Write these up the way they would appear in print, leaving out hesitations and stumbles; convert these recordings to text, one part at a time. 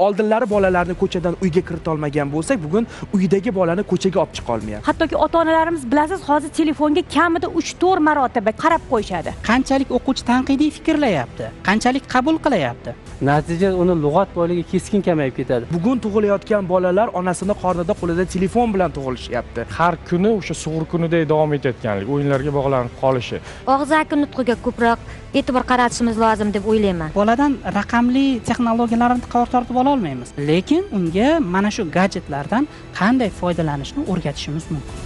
Oldinlari bolalarni ko'chadan uyga kirita olmagan bo'lsak, bugun uydagi bolani ko'chaga olib chiqa olmayapti. Hattoki ota-onalarimiz bilasiz, hozir telefonga kamida 3-4 marotaba qarab qo'yishadi. Qanchalik o'quvchi tanqidiy fikrlayapti, qanchalik qabul qilayapti. Natijada uni lug'at boyligi keskin kamayib ketadi. Bugun tug'ilayotgan bolalar onasini qornida qo'lida telefon bilan tug'ilishyapti. Har kuni o'sha sug'ur kunidek davom etayotganlik, o'yinlarga bog'lanib qolishi. Og'zaki nutqiga ko'proq e'tibor qaratishimiz lozim deb o'ylayman. Boladan raqamli texnologiyalarni tortib ola olmaymiz, lekin unga mana shu gadjetlardan qanday foydalanishni o'rgatishimiz mumkin.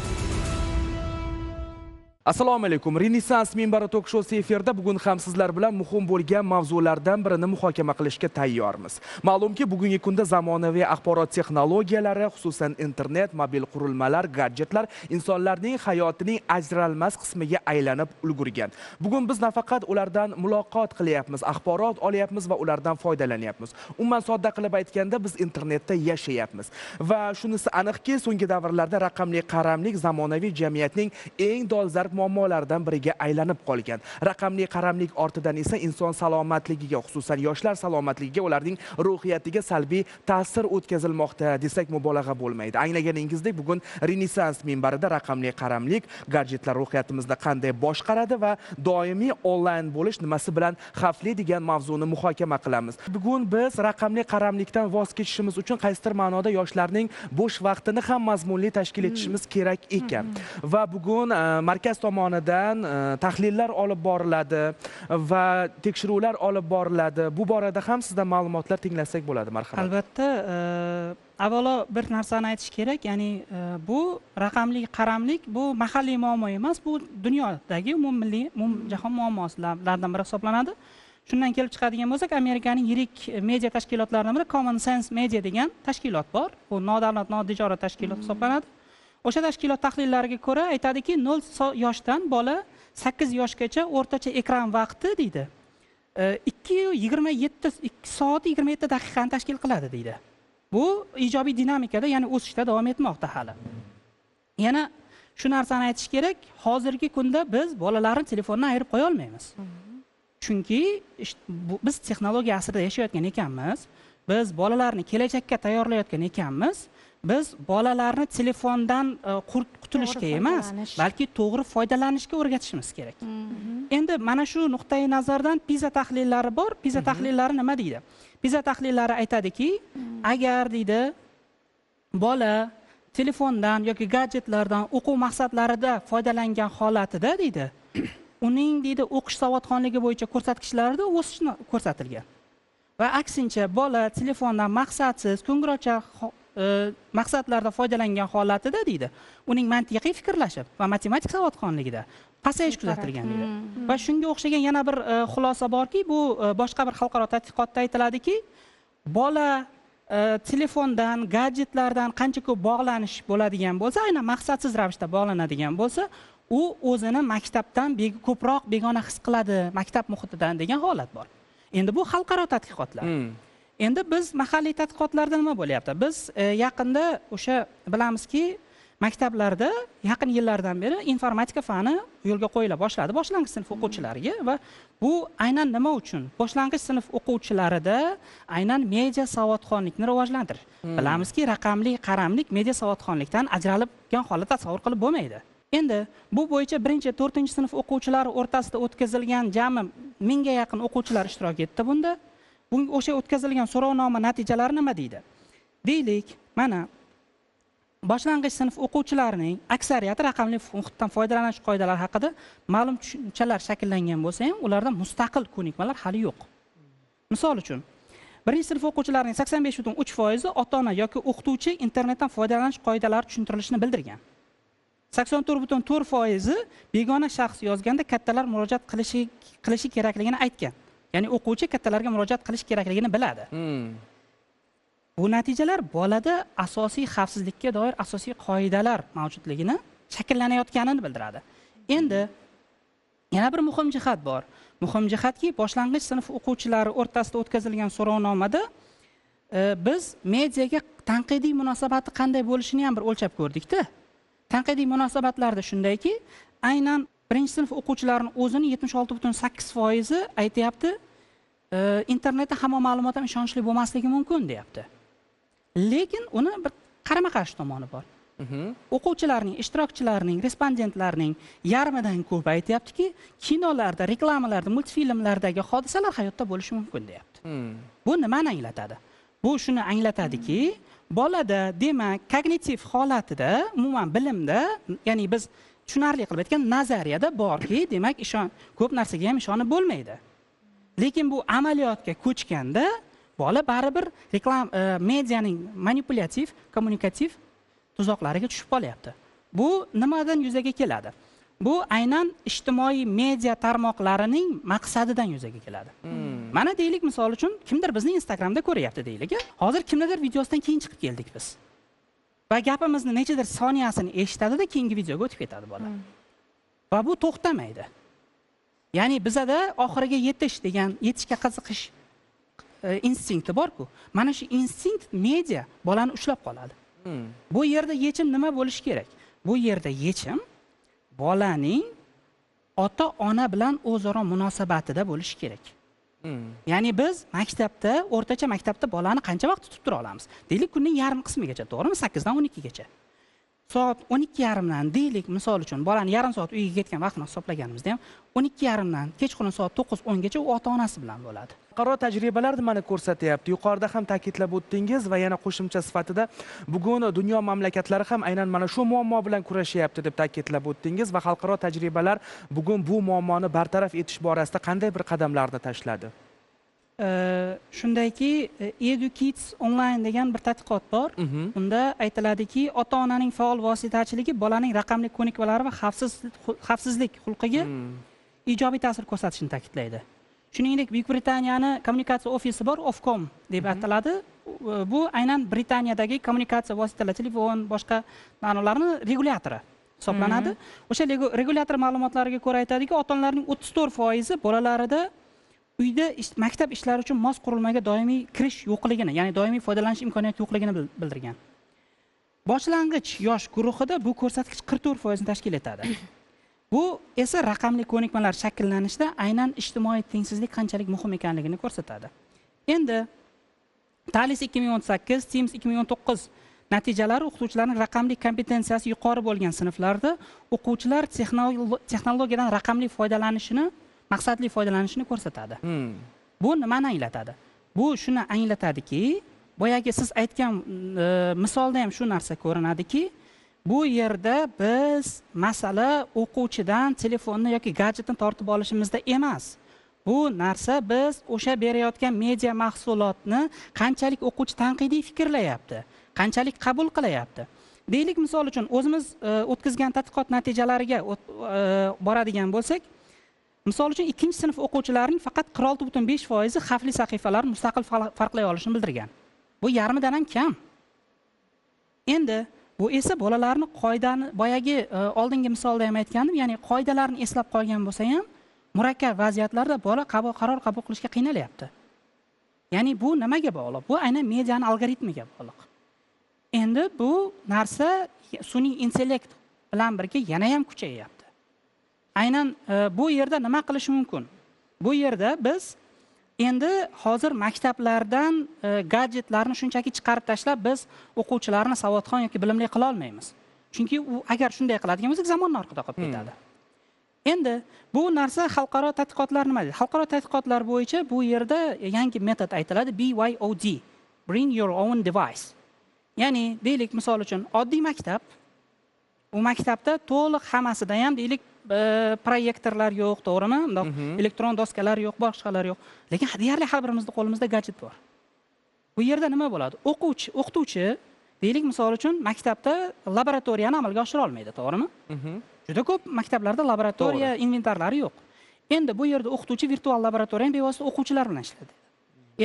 Assalomu alaykum. Renessans minbari tok shousi efirda bugun ham sizlar bilan muhim bo'lgan mavzulardan birini muhokama qilishga tayyormiz. Ma'lumki, bugungi kunda zamonaviy axborot texnologiyalari, xususan internet, mobil qurilmalar, gadjetlar insonlarning hayotining ajralmas qismiga aylanib ulgurgan. Bugun biz nafaqat ulardan muloqot qilyapmiz, axborot olyapmiz va ulardan foydalanyapmiz. Umuman sodda qilib aytganda, biz internetda yashayapmiz. Va shunisi aniqki, so'nggi davrlarda raqamli qaramlik zamonaviy jamiyatning eng dolzarb muammolaridan biriga aylanib qolgan. Raqamli qaramlik ortidan esa inson salomatligiga, xususan yoshlar salomatligiga, ularning ruhiyatiga salbiy ta'sir o'tkazilmoqda desak mubolag'a bo'lmaydi. Anglaganingizdek, bugun Renessans minbarida raqamli qaramlik, gadjetlar ruhiyatimizni qanday boshqaradi va doimiy onlayn bo'lish nimasi bilan xavfli degan mavzuni muhokama qilamiz. Bugun biz raqamli qaramlikdan voz kechishimiz uchun qaysidir ma'noda yoshlarning bo'sh vaqtini ham mazmunli tashkil etishimiz kerak ekan. Va bugun markaz tomonidan tahlillar olib boriladi va tekshiruvlar olib boriladi. Bu borada ham sizdan ma'lumotlar tinglasak bo'ladi, marhamat. Albatta, avvalo bir narsani aytish kerak, ya'ni bu raqamli qaramlik bu mahalliy muammo emas, bu dunyodagi umummilliy, umumjahon muammolaridan biri hisoblanadi. Shundan kelib chiqadigan bo'lsak, Amerikaning yirik media tashkilotlaridan biri Common Sense Media degan tashkilot bor. Bu nodavlat, notijorat tashkilot hisoblanadi. O'sha tashkilot tahlillariga ko'ra aytadiki, 0 yoshdan bola 8 yoshgacha o'rtacha ekran vaqti deydi, 2 soat 27 daqiqani tashkil qiladi deydi. Bu ijobiy dinamikada, ya'ni o'sishda davom etmoqda hali. Yana shu narsani aytish kerak, hozirgi kunda biz bolalarni telefondan ayirib qo'ya olmaymiz. Chunki biz texnologiya asrida yashayotgan ekanmiz, biz bolalarni kelajakka tayyorlayotgan ekanmiz. Biz bolalarni telefondan qutulishga emas, balki to'g'ri foydalanishga o'rgatishimiz kerak. Endi mana shu nuqtai nazardan PISA tahlillari bor. PISA tahlillari nima deydi? PISA tahlillari aytadiki, agar deydi bola telefondan yoki gadjetlardan o'quv maqsadlarida foydalangan holatida deydi, uning deydi o'qish savodxonligi bo'yicha ko'rsatkichlarida o'sish ko'rsatilgan. Va aksincha bola telefondan maqsadsiz, ko'ngilochar maqsadlarda foydalangan holatida deydi, uning mantiqiy fikrlashi va matematik savodxonligida pasayish kuzatilgan deydi. Va shunga o'xshagan yana bir xulosa borki, bu boshqa bir xalqaro tadqiqotda aytiladiki, bola telefondan, gadjetlardan qancha ko'p bog'lanish bo'ladigan bo'lsa, aynan maqsadsiz ravishda bog'lanadigan bo'lsa, u o'zini maktabdan ko'proq begona his qiladi, maktab muhitidan degan holat bor. Endi bu xalqaro tadqiqotlar. Endi biz mahalliy tadqiqotlarda nima bo'lyapti? Biz yaqinda o'sha bilamizki, maktablarda yaqin yillardan beri informatika fani yo'lga qo'yila boshladi boshlang'ich sinf o'quvchilariga va bu aynan nima uchun? Boshlang'ich sinf o'quvchilarida aynan media savodxonlikni rivojlantirish. Bilamizki, raqamli qaramlik media savodxonlikdan ajralgan holatda tasavvur qilib bo'lmaydi. Endi bu bo'yicha 1-4 sinf o'quvchilari o'rtasida o'tkazilgan jami 1000 ga yaqin o'quvchilar ishtirok etdi bunda. Bunga o'sha o'tkazilgan so'rovnoma natijalari nima deydi? Deylik, mana boshlang'ich sinf o'quvchilarining aksariyati raqamli muhitdan foydalanish qoidalari haqida ma'lum tushunchalar shakllangan bo'lsa ham, ularda mustaqil ko'nikmalar hali yo'q. Misol uchun, 1-sinf o'quvchilarining 85,3% ota-ona yoki o'qituvchi internetdan foydalanish qoidalari tushuntirilishini bildirgan. 84,4% begona shaxs yozganda kattalar murojaat qilishi kerakligini aytgan. Ya'ni o'quvchi kattalarga murojaat qilish kerakligini biladi. Bu natijalar bolada asosiy xavfsizlikka doir asosiy qoidalar mavjudligini shakllanayotganini bildiradi. Endi yana bir muhim jihat bor. Muhim jihatki, boshlang'ich sinf o'quvchilari o'rtasida o'tkazilgan so'rovnomada biz mediaga tanqidiy munosabati qanday bo'lishini ham bir o'lchab ko'rdikda. Tanqidiy munosabatlarda shundayki, aynan 1-sinf o'quvchilarining o'zini 76,8% aytayapti, Internetda hamma ma'lumot ham ishonchli bo'lmasligi mumkin deyapti. Lekin uni bir qarama-qarshi tomoni bor. O'quvchilarning, ishtirokchilarning, respondentlarning yarmidan ko'pi aytyaptiki, kinolarda, reklamalarda, multfilmlardagi hodisalar hayotda bo'lishi mumkin deyapti. Bu nimani anglatadi? Bu shuni anglatadiki, bolada demak kognitiv holatida, umuman bilimda, ya'ni biz tushunarli qilib aytgan nazariyada borki, demak ko'p narsaga ham ishonib bo'lmaydi. Lekin bu amaliyotga ko'chganda bola baribir reklama, medianing manipulyativ, kommunikativ tuzoqlariga tushib qolyapti. Bu nimadan yuzaga keladi? Bu aynan ijtimoiy media tarmoqlarining maqsadidan yuzaga keladi. Mana deylik, misol uchun, kimdir bizni Instagramda ko'ryapti deylik. Hozir kimnidir videosidan keyin chiqib keldik biz. Va gapimizni nechadir soniyasini eshitadi-da, keyingi videoga o'tib ketadi bola. Va bu to'xtamaydi. Ya'ni bizada oxiriga yetish degan, yetishga qiziqish instinkti bor-ku. Mana shu instinkt media bolani ushlab qoladi. Bu yerda yechim nima bo'lishi kerak? Bu yerda yechim bolaning ota-ona bilan o'zaro munosabatida bo'lishi kerak. Ya'ni biz maktabda, o'rtacha maktabda bolani qancha vaqt tutib tura olamiz? Deylik, kunning yarim qismigacha, to'g'rimi? 8 dan 12 gacha. Soat 12:30 dan deylik, misol uchun, bolani yarim soat uyga ketgan vaqtini hisoblaganimizda ham 12:30 dan kechqurun soat 9-10 gacha u ota-onasi bilan bo'ladi. Xalqaro tajribalar nimani ko'rsatyapti? Yuqorida ham ta'kidlab o'tdingiz va yana qo'shimcha sifatida bugun dunyo mamlakatlari ham aynan mana shu muammo bilan kurashyapti deb ta'kidlab o'tdingiz va xalqaro tajribalar bugun bu muammoni bartaraf etish borasida qanday bir qadamlarni tashladi? Shundayki, EduKids Online degan bir tadqiqot bor. Unda aytiladiki, ota-onaning faol vositachiligi bolaning raqamli ko'nikmalari va xavfsizlik xulqiga ijobiy ta'sir ko'rsatishini ta'kidlaydi. Shuningdek, Buyuk Britaniyani kommunikatsiya ofisi bor, Ofcom deb ataladi. Bu aynan Britaniyadagi kommunikatsiya vositalari, telefon, boshqa ma'nolarni regulyatori hisoblanadi. O'sha regulyator ma'lumotlariga ko'ra aytadiki, ota-onalarning 34% bolalarida uyda maktab ishlari uchun mos qurilmaga doimiy kirish yo'qligini, ya'ni doimiy foydalanish imkoniyati yo'qligini bildirgan. Boshlang'ich yosh guruhida bu ko'rsatkich 44% tashkil etadi. Bu esa raqamli ko'nikmalar shakllanishida aynan ijtimoiy tengsizlik qanchalik muhim ekanligini ko'rsatadi. Endi TALIS 2018, TIMSS 2019 natijalari o'qituvchilarning raqamli kompetensiyasi yuqori bo'lgan sinflarda o'quvchilar texnologiyadan raqamli foydalanishini, maqsadli foydalanishini ko'rsatadi. Bu nimani anglatadi? Bu shuni anglatadiki, boyagi siz aytgan misolda ham shu narsa ko'rinadiki, bu yerda biz masala o'quvchidan telefonni yoki gadjetni tortib olishimizda emas. Bu narsa biz o'sha berayotgan media mahsulotni qanchalik o'quvchi tanqidiy fikrlayapti, qanchalik qabul qilayapti. Deylik, misol uchun, o'zimiz o'tkazgan tadqiqot natijalariga boradigan bo'lsak, misol uchun 2-sinf o'quvchilarining faqat 46,5% xavfli sahifalarni mustaqil farqlay olishini bildirgan. Bu yarmidan ham kam. Endi bu esa bolalarni qoidani, boyagi oldingi misolda ham aytgandim, ya'ni qoidalarni eslab qolgan bo'lsa ham murakkab vaziyatlarda bola qaror qabul qilishga qiynalyapti. Ya'ni bu nimaga bog'liq? Bu aynan medianing algoritmiga bog'liq. Endi bu narsa sun'iy intellekt bilan birga yana ham kuchayyapti. Aynan bu yerda nima qilish mumkin? Bu yerda biz endi hozir maktablardan gadjetlarni shunchaki chiqarib tashlab biz o'quvchilarni savodxon yoki bilimli qila olmaymiz. Chunki u agar shunday qiladigan bo'lsak, zamonni orqada qolib ketadi. Endi bu narsa xalqaro tadqiqotlar nima deydi? Xalqaro tadqiqotlar bo'yicha bu yerda yangi metod aytiladi, BYOD, Bring Your Own Device. Ya'ni deylik, misol uchun, oddiy maktab, u maktabda to'liq hammasida ham deylik proyektorlar yo'q, to'g'rimi? Bundoq elektron doskalar yo'q, boshqalar yo'q. Lekin deyarli har birimizning qo'limizda gadjet bor. Bu yerda nima bo'ladi? O'quvchi, o'qituvchi deylik, misol uchun, maktabda laboratoriyani amalga oshira olmaydi, to'g'rimi? Juda ko'p maktablarda laboratoriya inventarlari yo'q. Endi bu yerda o'qituvchi virtual laboratoriyani bevosita o'quvchilar bilan ishlaydi.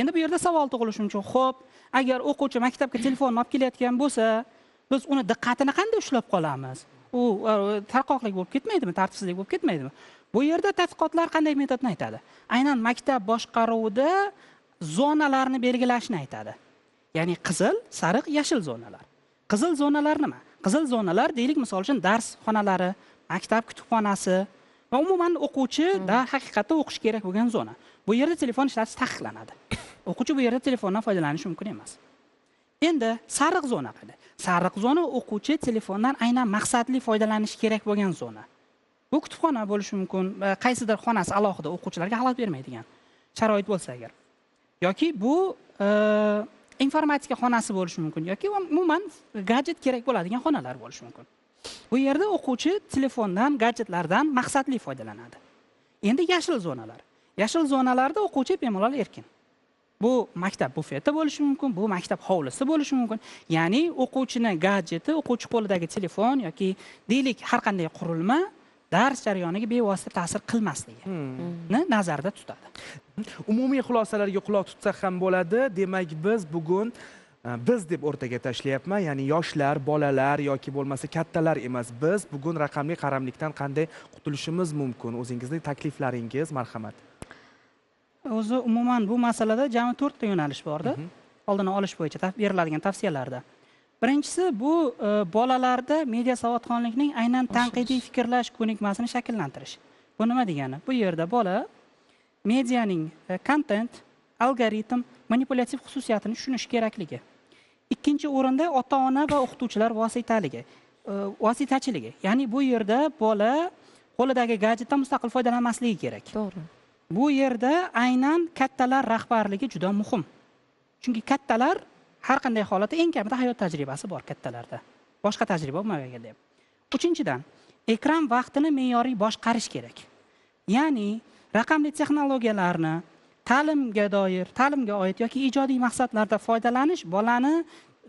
Endi bu yerda savol tug'ilishi mumkin. Xo'p, agar o'quvchi maktabga telefonni olib kelayotgan bo'lsa, biz uni diqqatini qanday ushlab qolamiz? U tarqoqlik bo'lib ketmaydimi, tartibsizlik bo'lib ketmaydimi? Bu yerda tadqiqotlar qanday metodni aytadi? Aynan maktab boshqaruvida zonalarni belgilashni aytadi. Ya'ni qizil, sariq, yashil zonalar. Qizil zonalar nima? Qizil zonalar deylik, misol uchun, dars xonalari, maktab kutubxonasi Va umuman o'quvchi darhaqiqatda o'qish kerak bo'lgan zona. Bu yerda telefon ishlatish taqiqlanadi. O'quvchi bu yerda telefondan foydalanishi mumkin emas. Endi sariq zona qanday? Sariq zona o'quvchi telefondan aynan maqsadli foydalanishi kerak bo'lgan zona. Bu kutubxona bo'lishi mumkin, qaysidir xonasi alohida o'quvchilarga xalaqit bermaydigan sharoit bo'lsa agar. Yoki bu informatika xonasi bo'lishi mumkin yoki umuman gadjet kerak bo'ladigan xonalar bo'lishi mumkin. Bu yerda o'quvchi telefondan, gadjetlardan maqsadli foydalanadi. Endi yashil zonalar. Yashil zonalarda o'quvchi bemalol erkin. Bu maktab bufeti bo'lishi mumkin, bu maktab hovlisi bo'lishi mumkin. Ya'ni o'quvchini gadjeti, o'quvchi qo'lidagi telefon yoki deylik har qanday qurilma dars jarayoniga bevosita ta'sir qilmasligini nazarda tutadi. Umumiy xulosalarga quloq tutsak ham bo'ladi. Demak, biz bugun biz deb o'rtaga tashlayapman, ya'ni yoshlar, bolalar yoki bo'lmasa kattalar emas. Biz bugun raqamli qaramlikdan qanday qutulishimiz mumkin? O'zingizning takliflaringiz, marhamat. O'zi umuman bu masalada jami 4 ta yo'nalish borda. Oldini olish bo'yicha beriladigan tavsiyalarda. Birinchisi bu bolalarda media savodxonlikning aynan tanqidiy fikrlash ko'nikmasini shakllantirish. Bu nima degani? Bu yerda bola medianing kontent, algoritm, manipulyativ xususiyatini tushunishi kerakligi. Ikkinchi o'rinda ota-ona va o'qituvchilar vositachiligi. Ya'ni bu yerda bola qo'lidagi gadjetdan mustaqil foydalanmasligi kerak. To'g'ri. Bu yerda aynan kattalar rahbarligi juda muhim. Chunki kattalar har qanday holatda eng kamida hayot tajribasi bor kattalarda. Boshqa tajriba bo'lmagan deb. Uchinchidan, ekran vaqtini me'yoriy boshqarish kerak. Ya'ni raqamli texnologiyalarni ta'limga doir, ta'limga oid yoki ijodiy maqsadlarda foydalanish bolani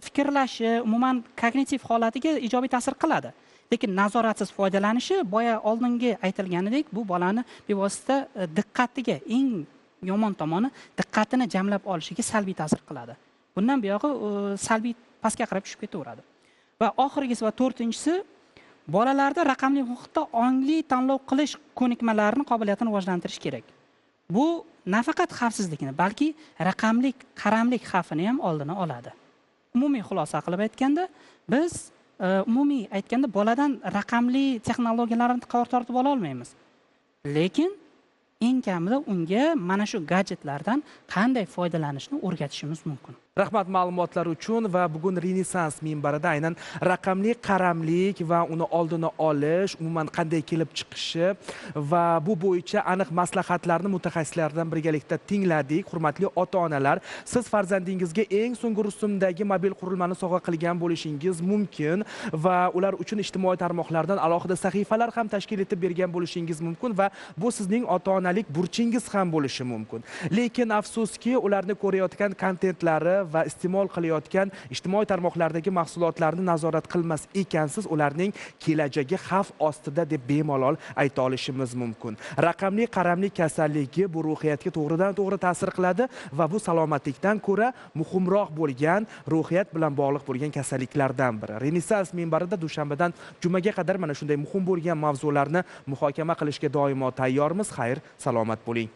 fikrlashi, umuman kognitiv holatiga ijobiy ta'sir qiladi. Lekin nazoratsiz foydalanishi boya oldingi aytilganidek bu bolani bevosita diqqatiga, eng yomon tomoni diqqatini jamlab olishiga salbiy ta'sir qiladi. Bundan buyog'i salbiy pastga qarab tushib ketaveradi. Va oxirgisi va to'rtinchisi, bolalarda raqamli muhitda ongli tanlov qilish ko'nikmalarini, qobiliyatini rivojlantirish kerak. Bu nafaqat xavfsizlikni, balki raqamli qaramlik xavfini ham oldini oladi. Umumiy xulosa qilib aytganda, biz umumiy aytganda boladan raqamli texnologiyalarni tortib ola olmaymiz. Lekin eng kamida unga mana shu gadjetlardan qanday foydalanishni o'rgatishimiz mumkin. Rahmat ma'lumotlar uchun va bugun Renessans minbarida aynan raqamli qaramlik va uni oldini olish, umuman qanday kelib chiqishi va bu bo'yicha aniq maslahatlarni mutaxassislardan birgalikda tingladik. Hurmatli ota-onalar, siz farzandingizga eng so'nggi rusumdagi mobil qurilmani sovg'a qilgan bo'lishingiz mumkin va ular uchun ijtimoiy tarmoqlardan alohida sahifalar ham tashkil etib bergan bo'lishingiz mumkin va bu sizning ota-onalik burchingiz ham bo'lishi mumkin. Lekin afsuski, ularni ko'rayotgan kontentlari va iste'mol qilayotgan ijtimoiy tarmoqlardagi mahsulotlarni nazorat qilmas ekansiz, ularning kelajagi xavf ostida deb bemalol ayta olishimiz mumkin. Raqamli qaramlik kasalligi bu ruhiyatga to'g'ridan-to'g'ri ta'sir qiladi va bu salomatlikdan ko'ra muhimroq bo'lgan ruhiyat bilan bog'liq bo'lgan kasalliklardan biri. Renessans minbarida dushanbadan jumaga qadar mana shunday muhim bo'lgan mavzularni muhokama qilishga doimo tayyormiz. Xayr, salomat bo'ling.